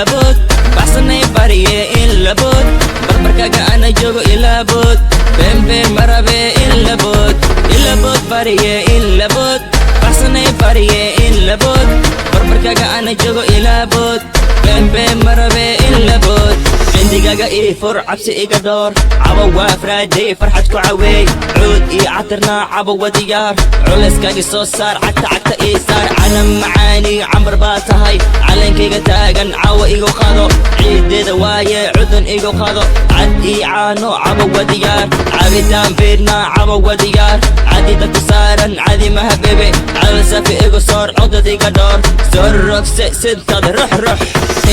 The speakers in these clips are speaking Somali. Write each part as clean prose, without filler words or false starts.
Ilabood baxsanay bariye, ilabood barbarkaga ana joogo, ilabood bembe marabe, ilabood, ilabood bariye, ilabood baxsanay bariye, ilabood barbarkaga ana joogo, ilabood bembe marabe, ilabood. Cindigaga ii fur, cabsi iga dhoor. Cabo waa Friday, farxad ku caweey. Cuud iyo catirna cabo wa diyaar. Culayskaaga soo saar, cagta cagta ii saar. Calan macaani cambar baa tahay, calankayga taagan cawa igu qado. Ciideeda waaye, cudun igu qado. Cad ii caano cabo wa diyaar, cabitaan fiirna cabo wa diyaar. Cadida ku saaran cadi maha bebe, calal safi igu soor, codad iga dhoor. Soo rogse sintada, rux rux.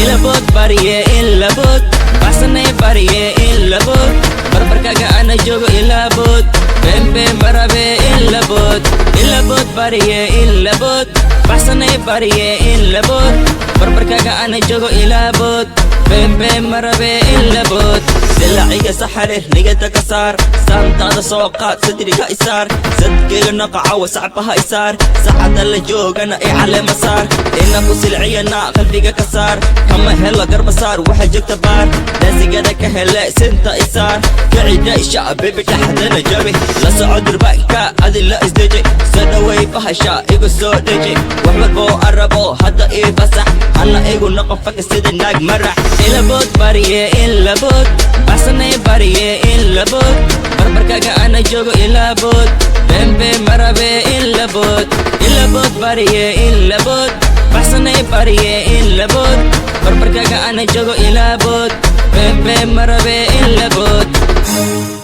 Ilabood bariye, ilabood baxsanay bariye, ilabood barbarkaga ana joogo, ilabood bembe marabe, ilabood, ilabood bariye, ilabood baxsanay bariye, ilabood barbarkaga ana joogo, ilabood bembe marabe, ilabood. Dilaciga saxarir nigada ka saar, saantaada soo qaad, sadriga isaar, sadkeyga naqacawa, sacbaha isaar. Saacada la joogana i caleema saar, ina ku silciyana qalbiga ka saar. Kama helo garba saar, waxa joogta baar, daasigada ka hele, sinta isaar. Kicida isha bebi, dhaxdana jabi, la soco durbaanka, adi la isdeji. Soo dhaway bahasha, igu soo dheji. Wax walboo arabo hadda ii fasax, hana igu noqon faka sida naag marax. Ilabood bariye, ilabood baxsanay bariye, ilabood barbarkaga ana joogo, ilabood bembe marabe, ilabood, ilabood bariye, ilabood baxsanay bariye, ilabood barbarkaga ana joogo, ilabood bembe marabe, ilabood.